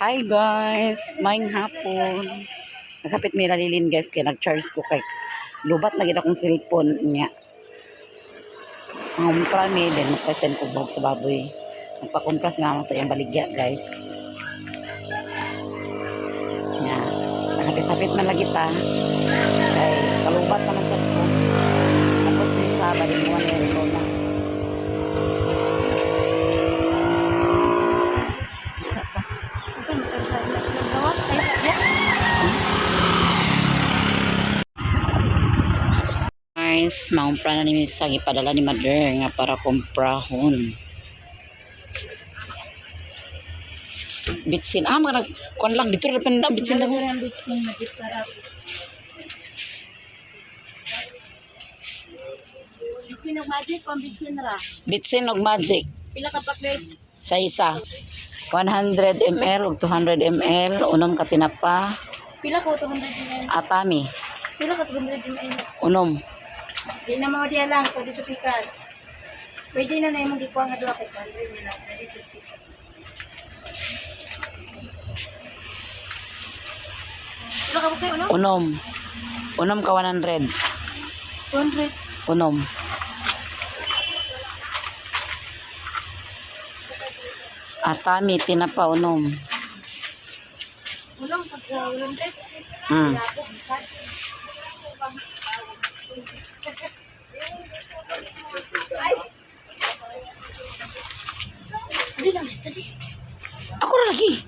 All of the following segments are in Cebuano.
Hi guys, maayong hapon. Nagkapit mi lalilin, guys, kay nag-charge ko kay lowbat na gid akong cellphone niya. Mangumpra mi, then magpaitan ko bahog sa baboy. Nagpakumpra si mama sa iyang baligya, guys. Nya, nakapit-hapit man lagi ta. Kay kalowbat naman sad ko. Tapos ni sa bali mo na ikaw na. Isa pa. Guys, mangumpra na ni Misa, gipadala ni Mother nga para kumprahon. Bitsin. Ah, mga nag, kuan lang, dito rin pa bitsin lang. Ang bitsin, Magic Sarap. Bitsin og Magic o bitsin ra? Bitsin og Magic Pila ka pack? Sa isa. 100 ml ug 200 ml, unom ka tinapa, Pila ka 200 ml? Atami, Pila ka 200 ml? Unom. Di na mo diya lang to dito pikas. Pwede na na imong gikuha nga duha kay 200 ml lang dito sa pikas. Pila ka ba ano? Unom. Unom ka 100. 200. Unom. Atami, tinapa, unom. Ulang pag sa 100. Hindi lang lista di. Ako na lagi.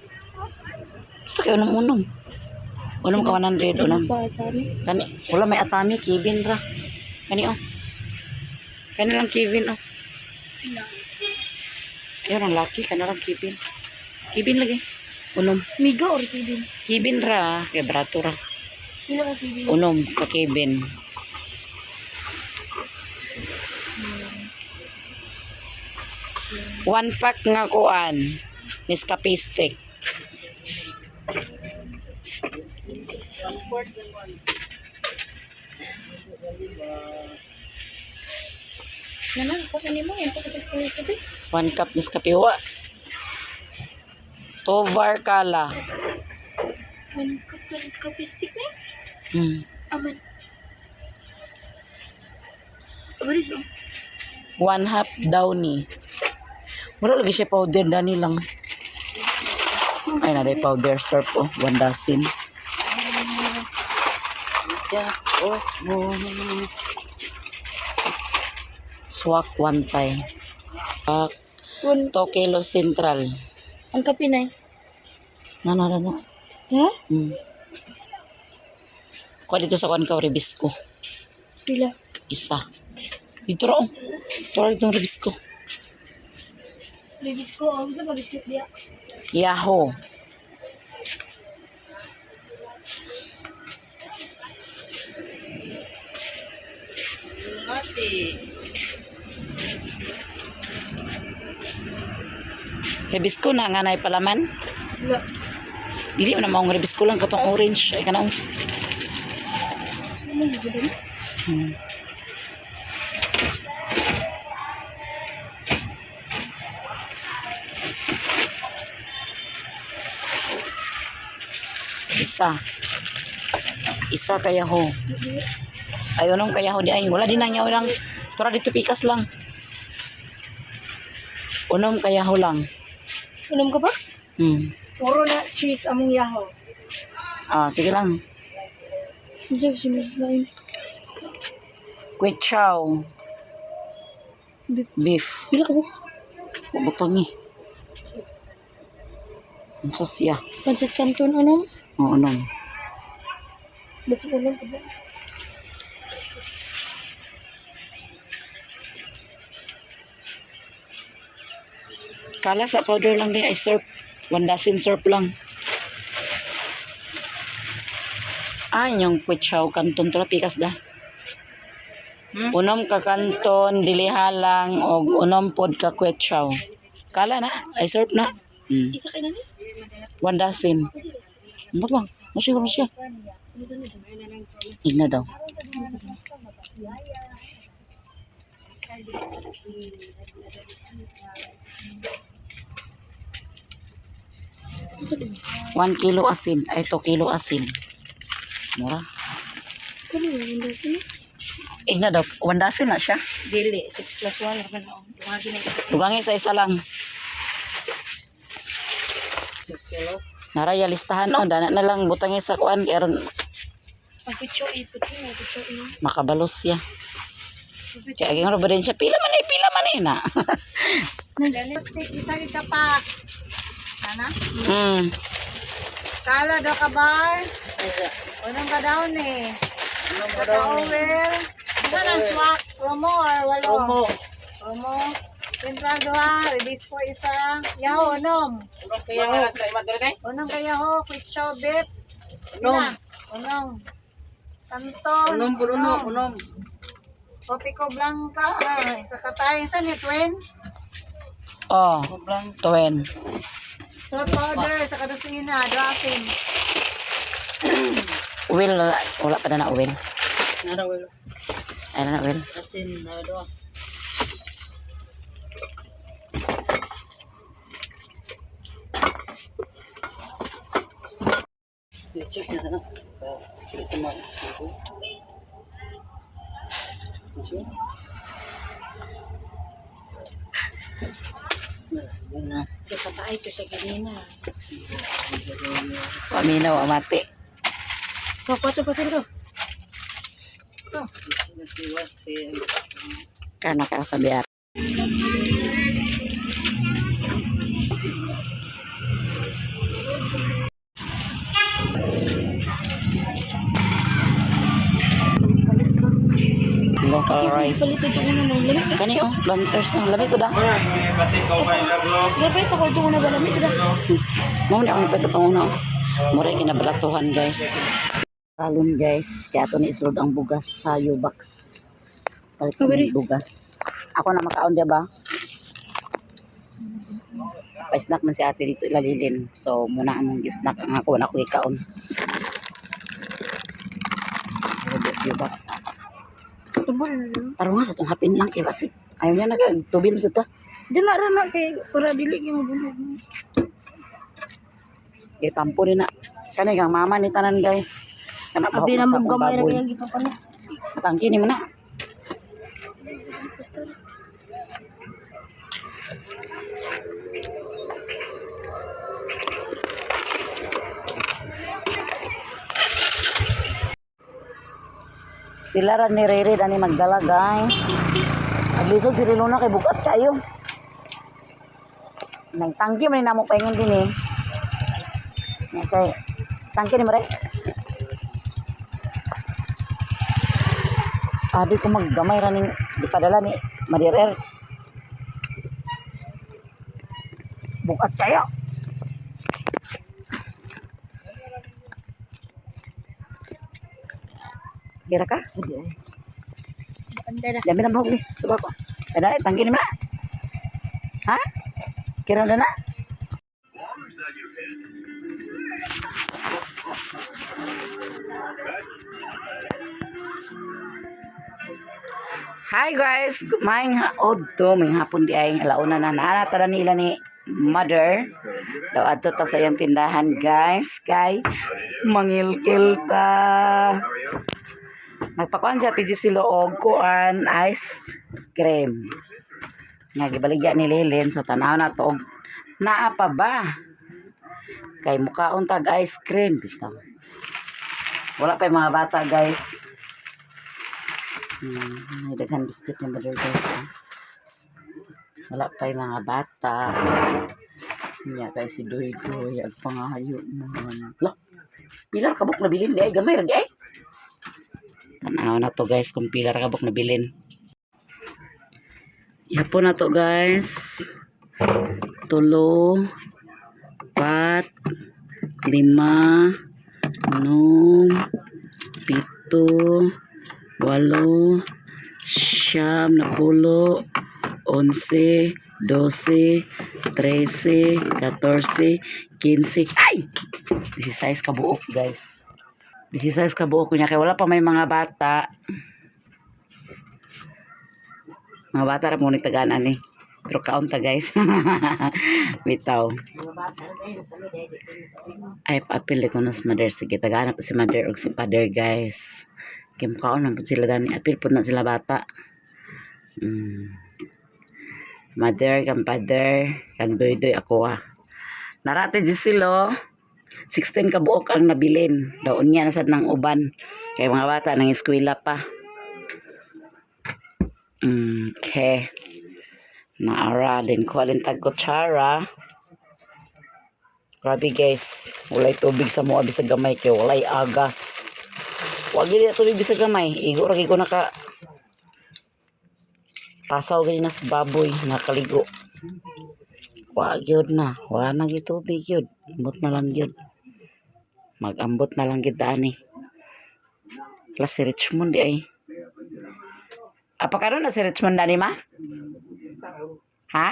Basta kayo unom unom. Unom ka 100, unom. Pa dami. Kani, wala may Atami, Kevin ra. Kani oh. Kani lang Kevin oh. Sila. Ayun ang laki, kani lang Kevin. Kevin lagi. Unom. Miga or Kevin? Kevin ra, kay brato ra. Pila ka Kevin? Unom ka Kevin. One pack nga kuan. Nescafe stick. Nana, ko kanimo yan ko sa 60. One cup Nescafe wa. Tovar kala. One cup na Nescafe stick na. Aman. Abris oh. One half Downy. Wala lagi siya powder, dani lang. Ay, na powder syrup oh. One dozen. Yeah. Oh. Swak one tie. Swak. One. 2 kilo Central. Ang kape na. Na, na, na, na. Ha? Kuha dito sa kuan ka, Rebisco. Pila? Isa. Dito ra oh. Dito ra itong Rebisco. Release ko. Oh, gusto pa biscuit diya. Yahoo. Rebisco na nga na palaman. Wala. Dili man na maong Rebisco lang katong orange ay kanang. Ano yung gudon? Isa. Isa kaya ho. Ay, unong kaya ho di ay. Wala din ang yaw lang. Tura dito pikas lang. Unom kaya ho lang. Unom ka ba? Hmm. Puro na cheese among yaho. Ah, sige lang. Hindi si Miss Line. Kwetsaw. Beef. Beef. Pila ka ba? Butang ni. Unsa siya? Pancit canton unom? Oo, unom. Basta unom ka ba? Kala sa powder lang din ay syrup. One dozen syrup lang. Ah, yung kwetsaw kanton to pikas da. Unom ka kanton, dili halang, og unom pod ka kwetsaw. Kala na, ay syrup na. Isa kay nani? One dozen. Ambot lang. Masiguro siya. Igna daw. 1 kilo asin. Ay, 2 kilo asin. Mura. Kani wala dozen. Eh na daw, 1 dozen na siya. Dili, 6 plus 1 ra man oh. Duha gini isa. Dugangi sa isa lang. Kilo. Naraya listahan oh, dana na lang butangin sa kuan kay aron Ang putyo putyo putyo no. makabalos siya. Kaya ang ba din siya pila man eh na. Stick isa ka pa. Ana? Kala daw ka bar. Unang ka down eh. Ka-oil. Isa ng swak. Promo or walo? Promo. Promo. Central duha, release ko isa. Yaho, unom. Unong kaya ho, quick chow beef. Unom. Unom. Kanton. Unom, unom, unom. Kopi ko blanca. Ah, isa ka tayo. Saan ni Twen? Oh, twen. Salt powder, sa kadosina, duhasin. Will, wala, wala pa na na will. Ay na na will. Sa taay to sa ganina. Paminaw amate. Ko, kwato pa ko. Kana ka sa biyar. Local rice. Kani oh, planters na. Lami to da. Grabe pa ko na ba lamig da. Mo ni ang ipatutong una. Mura kinabalatuhan, guys. Kalon, guys, kaya ato ni isulod ang bugas sa U-box. Palit ko ng bugas. Ako na makaon di ba? Pa-snack man si ate dito ilalilin. So muna among snack ang ako na ko ikaon. Sulod sa U-box. Tubol. Taro nga sa tong hapin lang kay basi. Ayaw niya nag tubil sa ta. Dila ra na kay para dili kay mabunog. Kay tampo ni na. Kani kang mama ni tanan, guys. Kana ba Abi na sa mo akong gamay ra baboy. kay gipapalit. Matangki ni mo na. Basta. Sila ra ni Rere dani magdala, guys. Aglisod si Rilona kay bukat kayo. Nagtangki man ni namo paingon din eh. Nga kay tangki ni Mare. Abi ko maggamay ra ning gipadala ni Madirer. Bukat kayo. Kira ka? Anda na. Dami na buhok ni. Suba ko. Kada tangki ni ma. Ha? Kira na na. Hi guys, maayong odto, may hapon di ay alauna na naana tara nila ni mother. Daw adto ta sa iyang tindahan, guys, kay mangilkil ta. Nagpakuan siya ti silo og kuan ice cream. Nga gibaligya ni Lilin, so tanaw na to og naa pa ba? Kay mukaon tag ice cream bitaw. Wala pa yung mga bata, guys. May daghan biscuit ni mother, guys. Ah. Wala pa yung mga bata. Niya kay si Doy Doy ang pangahayo man. Lah, pilar kabuk na bilin di ay gamay ra di ay. Tanaw na to, guys, kung pila ra kabuk na bilin. Yapo na to, guys. Tulo, pat, lima, num, pito, walo, siyam, napulo, 11, 12, 13, 14, 15. Ay! 16 ka buok, guys. 16 ka buok kunya kay wala pa may mga bata. Mga bata ra mo ni tagaan ani. Pero kaon ta, guys. Bitaw. Ay, paapil ko na si mother. Sige, tagaan na to si mother og si father, guys. Kay mukaon man pud sila dani. Apil pud na sila bata. Mother, kang father, kang doy-doy ako ah. Narate di sila. 16 ka buok ang nabilin. Daon niya na sad ng uban. Kay mga bata nang eskwela pa. Okay. Naara din ko alin tag kutsara. Grabe, guys, walay tubig sa mua bisag gamay kay walay agas. Wa gid na tubig bisag gamay. Igo ra ko naka pasaw gani na sa baboy nakaligo. Wa gyud na, wa na gyud tubig gyud. Ambot na lang gyud. Magambot na lang gyud ani. La si Richmond di ay. Apa karon na si Richmond dani ma? Ha?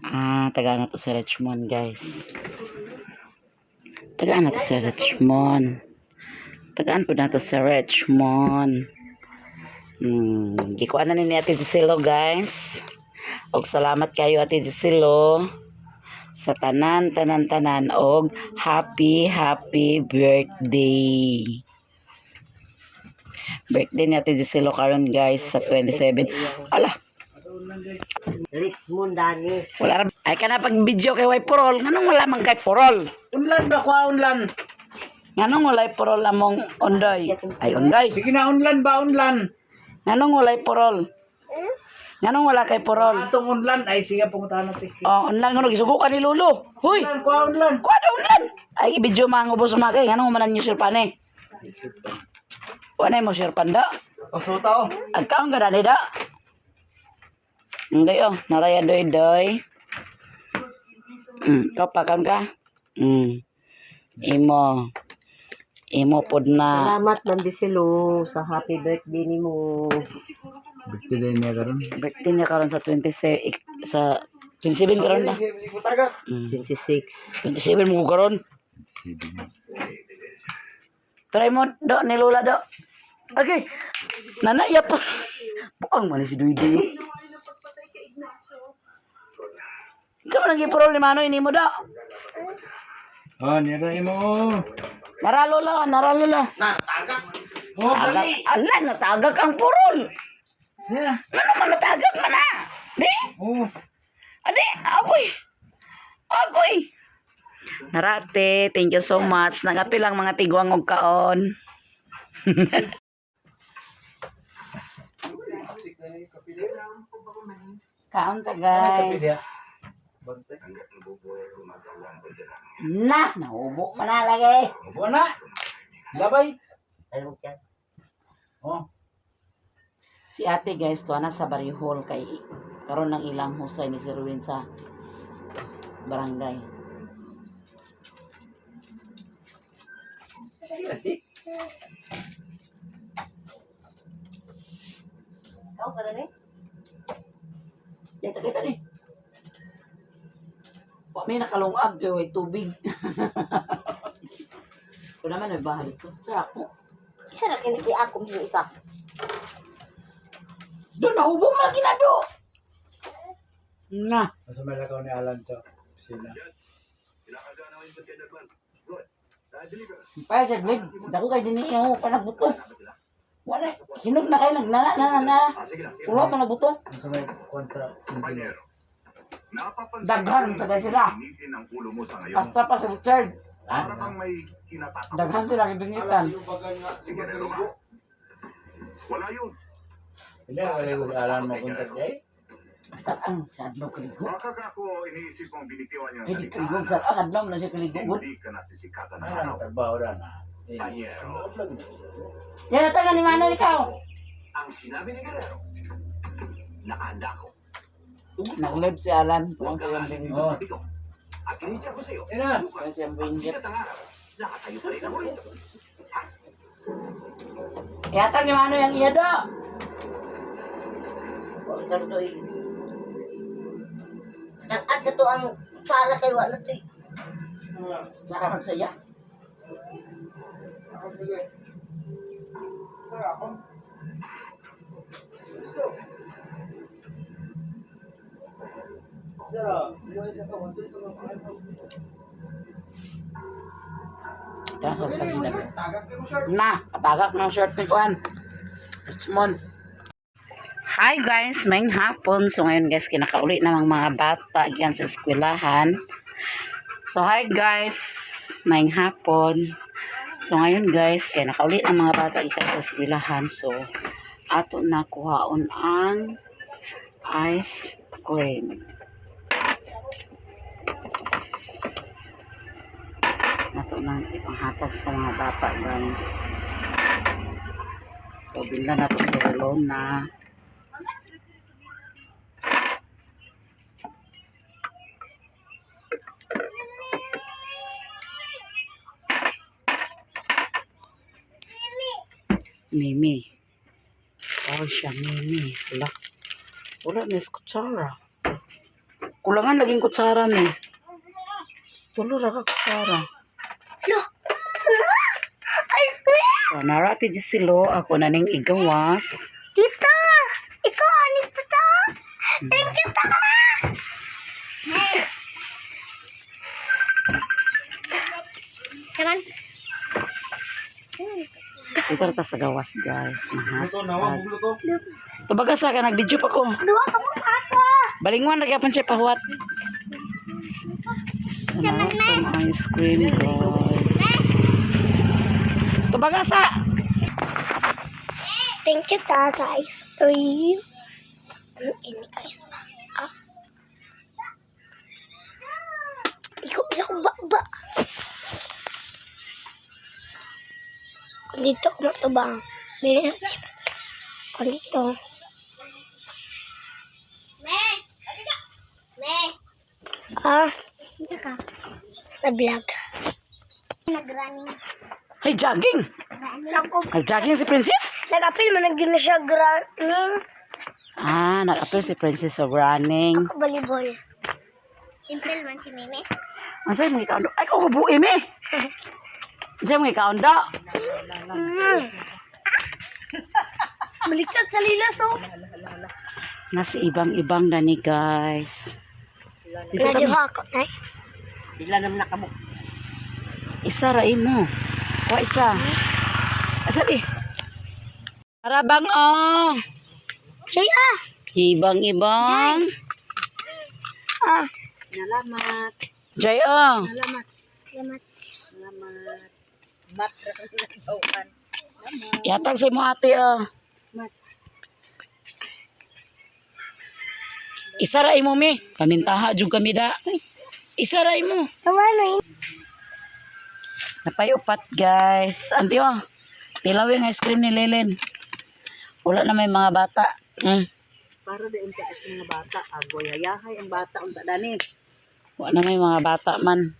Ah, taga na to si Richmond, guys. Tagaan na to si Richmond. Tagaan po na to si Richmond. Gikuha na ni Ate Cecilo, guys. Og salamat kayo, Ate Cecilo, sa tanan, tanan, tanan. Og happy, happy birthday. Birthday ni Ate Cecilo karon, guys, sa 27. Ala, Richmond Dani. Wala ra. Ay ka na pag video kay way purol. Nganong wala man kay purol? Unlan ba kwa unlan? Nganong walay purol among ondoy? Ay, ondoy. Sige na, unlan ba unlan? Nganong walay purol? Nganong wala kay purol? Atong unlan ay sige pungutahan natin. Oh, unlan ngono gisugo ka ni Lolo. Huy, Unlan kwa unlan. kuha daw unlan. Ay video mga ubos mga kay nganong manan niyo sirpan eh. Wala mo sirpan da. Pasuta oh. Agkaon ka dali da. Hindi oh, naraya doy doy. Ikaw pa kaon ka. Imo. Imo pod na. Salamat Ma'am Disilo sa happy birthday nimo. Birthday niya karon. Birthday niya karon sa 27, sa 27 karon na. 26. 27 mo karon. Try mo do ni Lola do. Okay. Nana ya pa. Buang man ni si Duy Duy. Sa man ang gipurol ni Manoy nimo do. Oh, niya imo. Nara Lola, nara Lola. Oh, Tagak, ala, natagak ang purol. Yeah. Ano man natagak man ah? Di? Oh. Ade, agoy. Agoy. Narate, thank you so much. Nagapil ang mga tigwang og kaon. Kaon ta, guys. Na, naubo man na lagi. Buwan na. Labay. Ano yan? Oh. Si ate, guys, tuwa na sa Barihol kay karon ng ilang husay ni Sir Ruin sa barangay. Ikaw ka na ni? Kita kita ni. Wa may nakalungag kay way tubig. Ko naman may bahay ito. Sa ako. Isa ra kini ako sa isa. Do nahubo man ginado. Na. Masa may lakaw ni Alan sa sila. Pa sa glib, dako kay dinhi ako pa nagbuto. Wala, hinog na kay nagnala na na na. Ulo pa nagbuto. Masa may kwan sa engineer. Daghan sa kay sila. Basta pa si Richard. Ha? Daghan sila kay dingitan. Ila wala ko si Alan mo kontak day. Sa ang sa adlaw kaligo. Baka ako iniisip kong binitiwan niya ang Ay di salita. kaligo sa ang adlaw na siya kaligo. Good. Hindi ka nasisikatan ng Ano araw. trabaho ra na. Eh, Panyero. Yan ito na ni Manoy ikaw. Ang sinabi ni Guerrero, nakahanda ako. Nag-live si Alan. Huwag kayong bingo. Oh. Sabi ko, at kinidya ko sa'yo, Ina. bukas, Kasi ang ang bingo. sikat ng araw, nakatayo pa rin ako rito. Yata ni Manoy ang iya do. Wa ka to eh. Nag-add na to ang para kay wa na to eh. Saka magsaya. Tara sa salida, guys. Na, katagak ng shirt ni Kuan. Richmond. Hi guys, may hapon. So ngayon guys, kinakauli namang mga bata gikan sa eskwelahan. So hi guys, may hapon. So ngayon guys, kaya nakauli ang mga bata gikan sa eskwelahan. So ato na kuhaon ang ice cream. Ato nang ipanghatag sa mga bata guys. So bilhan nato si Relona. Mimi. Oh, siya, Mimi. Wala. Wala na is kutsara. Kulangan laging kutsara, mi. Tulo ra ka kutsara. Lo! Ice cream! So, narati di silo. Ako na ning igawas. Tita! Ikaw, ani tita! Thank you, ta! Jangan. Dito ra ta sa gawas, guys. Mahatag. Tubaga sa ka, nag-video pa ko. Dua ka mo ako. Balingwan, ra gyapon siya pahuwat. So, narati ang ice cream, guys. Tubaga sa! Thank you, ta, sa ice cream. Ano ini guys? Ah. Ikaw isa ko ba ba. Kung dito ko matubang. Dili na siya. Kung dito. Me! Me! Ah. Dito ka. Sa vlog. Nag-running. Hey, jogging! Naku, Nag-jogging si Princess? nag-appeal mo nag na siya running. Ah, nag-appeal si Princess of running. Ako volleyball. Impel man si Mimi. Ang sa'yo mga ikaondo. Ay, kukubuin eh. Ang sa'yo mga ikaondo. Baliktad sa lilas oh. Nasa ibang-ibang na ni guys. Dito kami. Naduha ako, nay. Dila naman nakabuk. Isa ra mo. Kuha isa. Asa di? Para bang oh. Jay ah. Ibang-ibang. Ah. Salamat. Jay oh. Salamat. Salamat. Salamat. Mat ra kang nagtawhan. Yatag sa imo ate oh. Mat. Isa ra imo mi. Pamintaha jud kami da. Isa ra imo. Tama na yun. Napay upat guys. Anti oh. Tilaw yung ice cream ni Lelen. Wala na may mga bata. Para di unta sa mga bata, agoy hayahay ang bata unta dani. Wala na may mga bata man.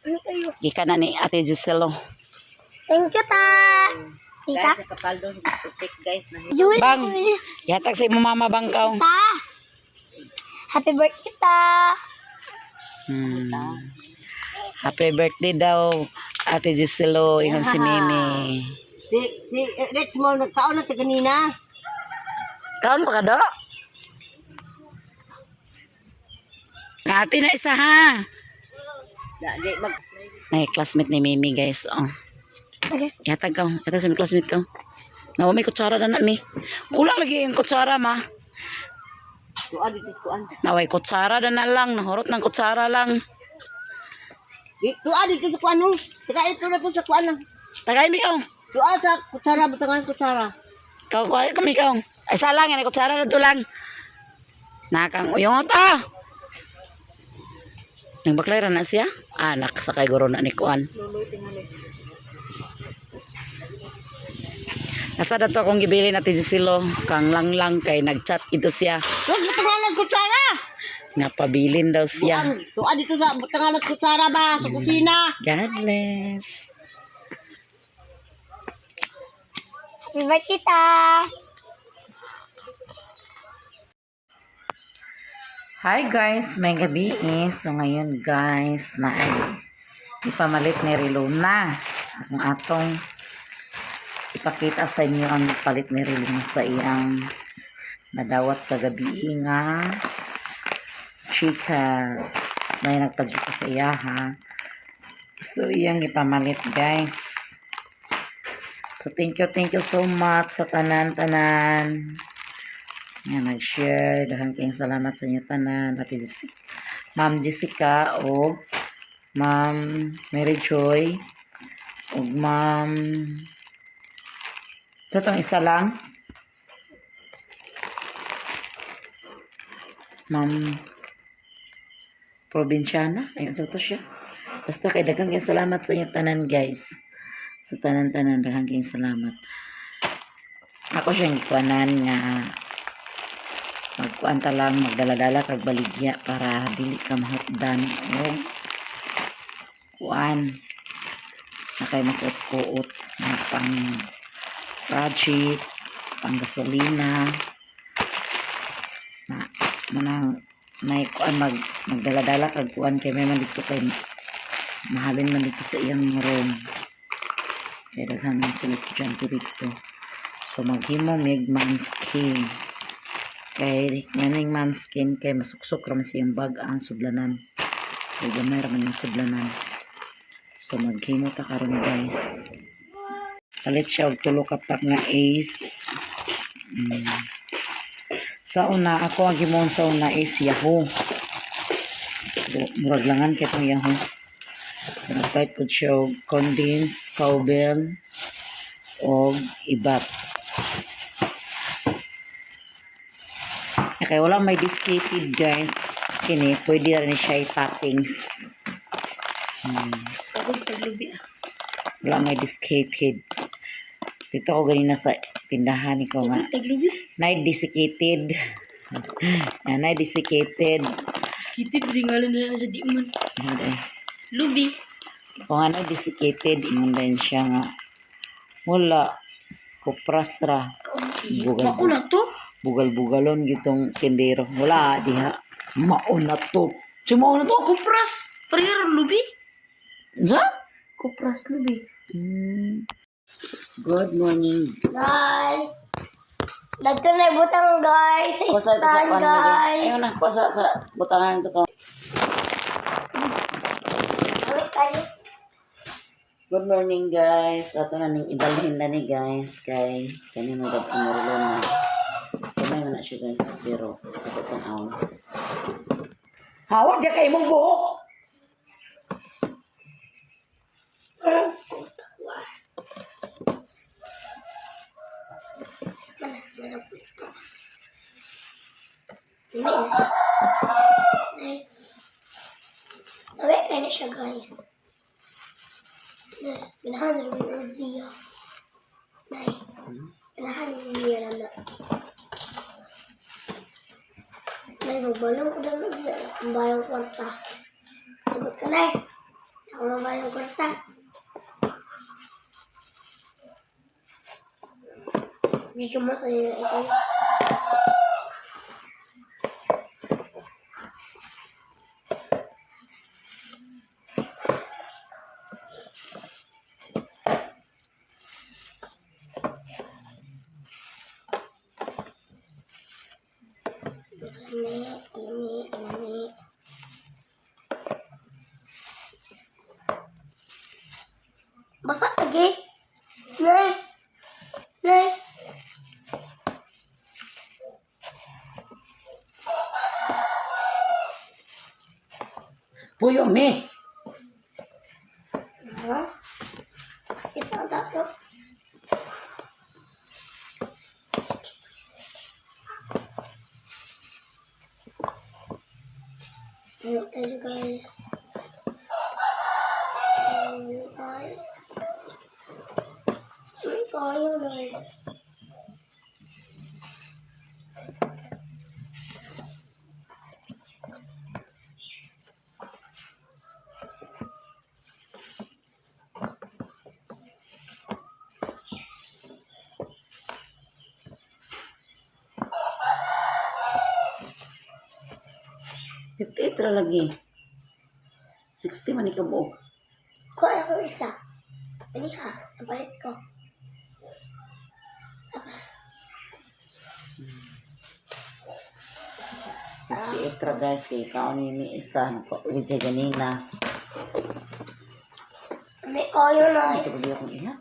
Ano kayo? Gikan na ni Ate Giselle. oh. Thank you, ta. Tita. Guys, sa kapaldo, putik guys. Jewel. Bang. Yatag sa imo mama bangkaw. Ta. Happy birthday, ta. Happy birthday daw, Ate Giselle. oh. Ingon si Mimi. Si si Rex mo nagkaon na sa kanina. Kaon pa ka do? Ate na isa ha. Da, di mag May classmate ni Mimi guys. Oh. Okay. Yatag ka. Yatag sa may classmate ko. Nawa may kutsara na na mi. Kulang lagi yung kutsara ma. tuan dito tuan. Naway kutsara na na lang. Nahurot ng kutsara lang. Di tuan dito sa kuan no. Taka ito na to sa kuan na. Tagay mi kaw. Tuan sa kutsara butangan kutsara. Kaw kuha kami kaw. Ay salang yan. Kutsara na to lang. Nakang uyong ta. Nang baklay ra na siya. Ah, nakasakay guro na ni Kuan. Nasa dato akong gibili natin si Silo. Kang lang kay nagchat ito siya. Tuan butangan kutsara. Nga pabilin daw siya. Tuan, tuan dito sa butangan kutsara ba sa kusina. God bless. Happy birthday, ta. Hi guys, may gabi eh. So ngayon guys, na ay ipamalit ni Rilona. Ang atong ipakita sa inyo ang palit ni Rilona sa iyang nadawat kagabi nga GCash. May nagpa-GCash sa iya ha. So iyang ipamalit, guys. So thank you so much sa tanan-tanan. Nga nag-share. Daghang kayong salamat sa inyo tanan. Ate Jessica, Ma'am Jessica o Ma'am Mary Joy o Ma'am, ito tong isa lang. Ma'am Probinsyana. Ayun, sa to siya. Basta kay daghang kayong salamat sa inyo tanan, guys. Sa tanan-tanan, daghang kayong salamat. Ako siyang gikuanan nga magkuan ta lang, magdala-dala kag baligya para dili ka mahutdan og kuan na kay makuot-kuot na pang project, pang gasolina na manang may kuan magdala-dala kag kuan kay may man dito kay mahalin man dito sa iyang room kay daghan man sila estudyante dito. So maghimo mig manskin kay nganing manskin kay masuksok ra man siyang bag ang sudlanan kay gamay ra man ang sudlanan. So maghimo ta karon, guys. Palit siya og tulo ka pack nga Ace. Sa una, ako ang gimon sa una is Yahoo. So, murag langan kay itong Yahoo. So, nagpalit po siya og condensed, cowbell, og ibat. Okay, wala may desiccated, guys. Kini, pwede rin siya i-toppings. Wala may desiccated. Dito ko ganina sa tindahan ko nga. Taglubi. Nay desiccated. Yan, nay desiccated. Skitid ringalan nila sa di man. Ano eh. Lubi. Kung ano desiccated, ingon din siya nga. Wala. Kupras ra. Bugal, Mauna to. bugal-bugalon gitong tindero. Wala diha. Mauna to. Si mauna to. Kupras. Pareharo lubi. Sa? Kupras lubi. Good morning. Guys. Dagto na ibutang, guys. Sa stand, guys. Ayun na, kuha sa butangan to ko. Wait, kayo. Good morning, guys. Ato na ning ibalhin na ni, guys, kay kani mo dad ang relo na. Kamay man na siya, guys, pero ako tong awon. Hawak di kay imong buhok. Mana, mana po ito. Dili na. Nay. Nawi kayo na siya, guys. Na, ganahan na rin ang Zia. Nay. Ganahan na Zia na na. Nay, magbalong ko na lang siya. Ang bayang kwarta. Sagot ka, Nay. Ako mabayang kwarta. Medyo masaya ito. Lami, lami, lami. Basa lagi. Nay. Nay. Puyo me. Ha? Ito ang tato. Ano tayo, guys? Ano tayo? Ano tayo, guys? 58 ra lagi. 60 man ni ka buok. Kuha ako isa. Ano ha? Napalit ko. Tapos, 58 ra, guys, kay kaon ni isa nagpa-ulit siya ganina. May kayo, Nay. Ito ba akong iha?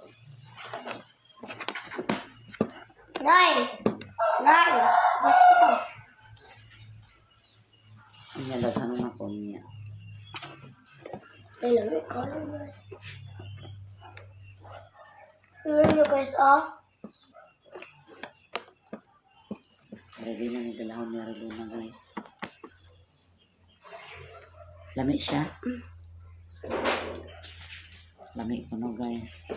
Nay! Nay! Basta to. Ang daghan na ko niya. Nay, lami kayo, Nay. Tingnan nyo, guys, ah. Ready na ni dalahon ni Reluna, guys. Lami siya. Lami ko no, guys.